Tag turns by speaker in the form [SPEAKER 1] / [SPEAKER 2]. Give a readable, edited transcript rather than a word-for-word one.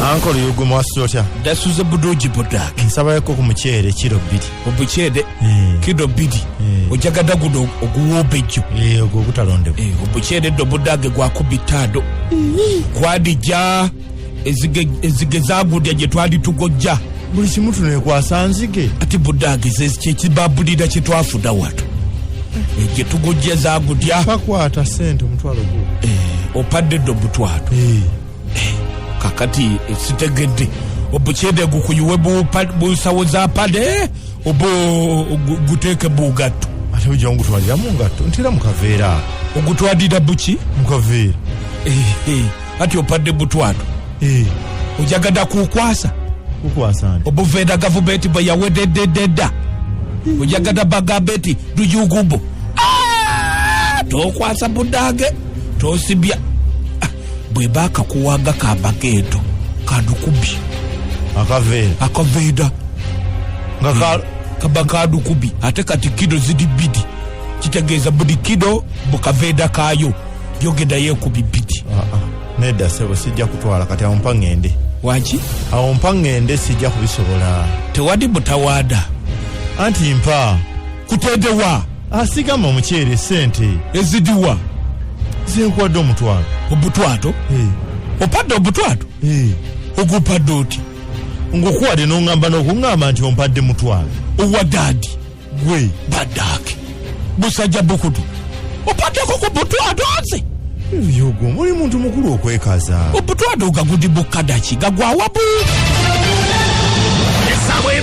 [SPEAKER 1] Ankolo yugumu wasuze otya?
[SPEAKER 2] Ndasuze bulungi budake.
[SPEAKER 1] Nsabayoko ku muceere kiro bbiri.
[SPEAKER 2] Obuceere
[SPEAKER 1] Eh.
[SPEAKER 2] kiro bbiri.
[SPEAKER 1] Eh.
[SPEAKER 2] Ojagada guno oguwoobejjo.
[SPEAKER 1] Eh, ogwo ogutalondebwa.
[SPEAKER 2] Eh, obuceere ddo budage gwakubitaano. Kwadijja ezige ezige zagudya gye twali tugojja.
[SPEAKER 1] Buli kimu tunekwasa nzige.
[SPEAKER 2] Ati budage kyekibabulira kye twafuna wano. Eh, gye tugojja zagudya.
[SPEAKER 1] Bakwata ssente omutwalo gwo.
[SPEAKER 2] Eh, opadde ddo omutwalo.
[SPEAKER 1] Eh.
[SPEAKER 2] Kakati sitegedde obukyede gukuyiwe bunsawo za pade oba guteeke bugatto.
[SPEAKER 1] Ate bujja ngutwalira mu ngatto ntera mu kaveera.
[SPEAKER 2] Ogutwalira buki?
[SPEAKER 1] Mu kaveera.
[SPEAKER 2] Ati opadde butwalo.
[SPEAKER 1] Eh.
[SPEAKER 2] Ojagadda kukwasa.
[SPEAKER 1] Kukwasa nti.
[SPEAKER 2] Obuveera gavumenti bwe yawededdedda. Ojagadda bagambe nti luyugumbo. Ah, tokwasa budange tosibya. Ah, bwe bakakuwanga kamagendo kadukubi.
[SPEAKER 1] Akaveera.
[SPEAKER 2] Akaveera.
[SPEAKER 1] Nga ka
[SPEAKER 2] kaba kadukubi ate kati kilo ziri bbiri kitegeeza buli kilo bukaveera kaayo yogenda yeekubi bbiri.
[SPEAKER 1] Ah, ah. Nedda ssebo sijja kutwala kati awo mpa ŋŋende.
[SPEAKER 2] Waki?
[SPEAKER 1] Awo mpa ŋŋende sijja kubisobola.
[SPEAKER 2] Tewali mutawaada.
[SPEAKER 1] Anti mpa.
[SPEAKER 2] Kutendewa.
[SPEAKER 1] Asigama omuceere ssente.
[SPEAKER 2] Ezidiwa.
[SPEAKER 1] Zenkuwadde omutwalo.
[SPEAKER 2] Obutwalo?
[SPEAKER 1] Eh.
[SPEAKER 2] Opadde obutwalo?
[SPEAKER 1] Eh.
[SPEAKER 2] Ogupadde oti?
[SPEAKER 1] Ngukuwadde n'oŋŋamba n'okuŋŋamba nti ompadde mutwalo.
[SPEAKER 2] Owa daadi.
[SPEAKER 1] Gwe.
[SPEAKER 2] Baddaake. Busajja bukutu. Opaddeko ku butwalo nze.
[SPEAKER 1] Yogo muli muntu mukulu okwekaza.
[SPEAKER 2] Obutwalo gagudi bukadaki gagwawa bu.
[SPEAKER 3] Essaawa